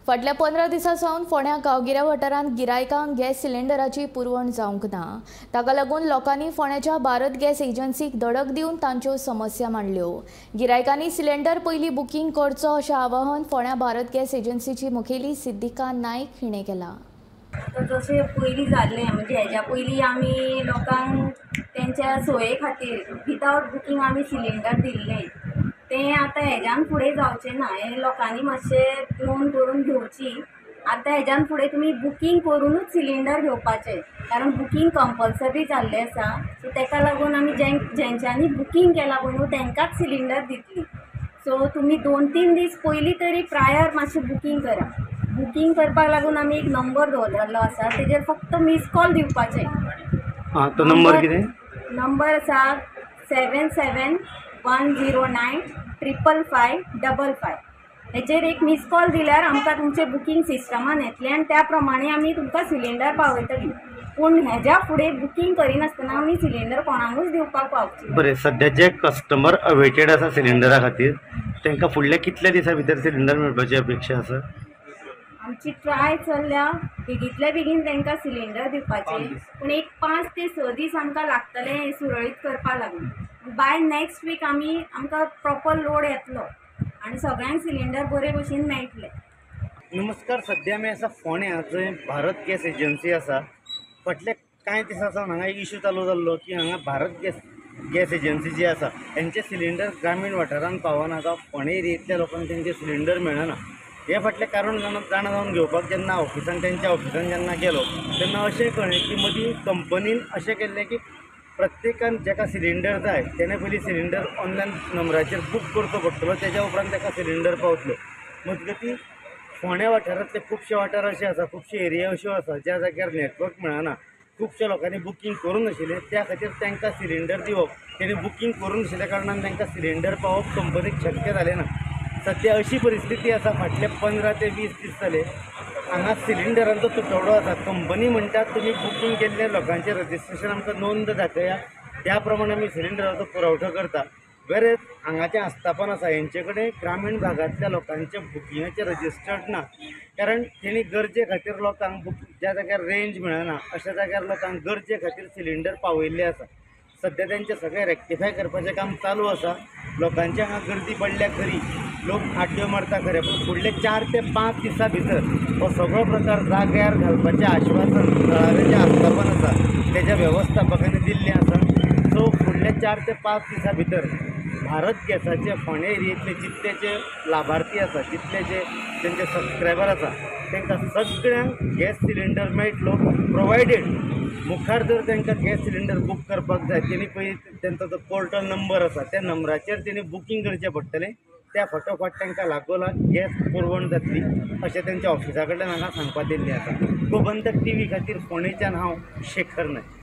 फाटल्या 15 दिसां सावन फोंड्या गांवगिऱ्या वाठारांत गिरायकांक गॅस सिलिंडराची पुरवण जावंक ना. ताका लागून लोकांनी फोंड्याच्या भारत गॅस एजन्सीक धडक दिवन तांच्यो समस्या मांडल्यो. गिरायकांनी सिलिंडर पयलीं बुकींग करचो अशें आवाहन फोंड्या भारत गॅस एजन्सीची मुखेली सिद्धिका नायक हिणें केलां. जशें पयलीं जाल्लें म्हणजे हेज्या पयलीं आमी लोकांक तेंच्या सोये खातीर विदावट बुकींग आमी सिलिंडर दिल्लें, तें आतां हेज्यान फुडें जावचें ना. हें लोकांनी मातशें नोंद करून घेवची. आतां हेज्यान फुडें तुमी बुकींग करुनूच सिलिंडर घेवपाचें, कारण बुकींग कंपल्सरी जाल्लें आसा. सो तेका लागून आमी जेंच्यांनी बुकींग केलां पळय न्हू तेंकांच सिलिंडर दितली. सो तुमी 2-3 दीस पयलीं तरी प्रायर मातशें बुकींग करा. बुकींग करपाक लागून आमी एक नंबर दवरलेलो आसा, तेजेर फक्त मिस कॉल दिवपाचें. तो नंबर कितें? नंबर आसा 77 109 555 55. हेचेर एक मिस कॉल दिल्यार आमकां तुमचें बुकींग सिस्टमान येतलें आनी त्या प्रमाणे आमी तुमकां सिलिंडर पावयतली. पूण हेज्या फुडें बुकींग करिनासतना आमी सिलिंडर कोणाकूच दिवपाक पावची. बरें, सद्या जे कस्टमर अवेटेड आसा सिलिंडरा खातीर तांकां फुडल्या कितल्या दिसां भितर सिलिंडर मेळपाची अपेक्षा आसा? आमची ट्राय चल्ल्या बेगींतल्या बेगीन तांकां सिलिंडर दिवपाचे, पूण एक 5 ते 6 दीस आमकां लागतले हें सुरळीत करपा लागून. बाय नेक्स्ट वीक आमी आमकां प्रॉपर लोड येतलो आनी सगळ्यांक सिलिंडर बरे भशेन मेळटले. नमस्कार, सद्या आमी आसा फोंड्या जंय भारत गॅस एजन्सी आसा. फाटल्या कांय दिसां सावन हांगा एक इशू चालू जाल्लो की हांगा भारत गॅस एजन्सी जी आसा तेंचे सिलिंडर ग्रामीण वाठारांत पावना जावं फोंडे एरियेंतल्या लोकांक तेंचे सिलिंडर मेळना. हे फाटलें कारण जाणा जावन घेवपाक जेन्ना ऑफिसान तेंच्या ऑफिसान जेन्ना गेलो तेन्ना अशें कळ्ळें की मदीं कंपनीन अशें केल्लें की प्रत्येकान जाका सिलिंडर जाय तेणें पयलीं सिलिंडर ऑनलायन नंबराचेर बूक करचो पडटलो, तेज्या उपरांत ताका सिलिंडर पावतलो. मजगतीं फोंड्या वाठारांतले खुबशे वाठार अशे आसा, खुबशे एरिया अश्यो आसा ज्या जाग्यार नेटवर्क मेळना. खुबश्या लोकांनी बुकींग करूंक नाशिल्लें, त्या खातीर तांकां सिलिंडर दिवप, तेणी बुकींग करूंक नाशिल्ल्या कारणान तांकां सिलिंडर पावप कंपनीक शक्य जालें ना. सद्या अशी परिस्थिती आसा, फाटले 15 ते 20 दीस जाले हांगा सिलिंडरांचो तुटवडो आसा. कंपनी म्हणटात तुमी बुकींग केल्ल्या लोकांचें रजिस्ट्रेशन आमकां नोंद दाखया, त्या प्रमाणे आमी सिलिंडराचो पुरवठो करता. बरेंच हांगाचें आस्थापन आसा हेंचे कडेन ग्रामीण भागांतल्या लोकांचें बुकिंगाचें रजिस्टर्ड ना, कारण तेणी गरजे खातीर लोकांक ज्या जाग्यार रेंज मेळना अशा जाग्यार लोकांक गरजे खातीर सिलिंडर पावयल्ले आसा. सद्या तेंचें सगळें रेक्टिफाय करपाचें काम चालू आसा. लोकांची हांगा गर्दी पडल्या खरी, लोक आड्ड्यो मारता खरें, पूण फुडले 4 ते 5 दिसां भितर हो सगळो प्रकार जाग्यार घालपाचें आश्वासन थळावें जें आस्थापन आसा तेज्या वेवस्थापकांनी दिल्लें आसा. सो फुडल्या 4 ते 5 दिसां भितर भारत गॅसाचे फोंडे एरियेंतले जितले जे लाभार्थी आसा, जितले जे तेंचे सबस्क्रायबर आसा तांकां सगळ्यांक गॅस सिलिंडर मेळटलो. प्रोवायडेड मुखार जर तांकां गॅस सिलिंडर बूक करपाक जाय तेणी पयलीं तेंचो जो पोर्टल नंबर आसा त्या नंबराचेर तेणी बुकींग करचें पडटलें. त्या फाटोफाट तांकां लागोलाग गॅस पुरवण जातली अशें तेंच्या ऑफिसा कडल्यान हांगा सांगपाक येयल्लें आसा. गोमंतक टीव्ही खातीर फोंडेच्यान हांव शेखर नायक.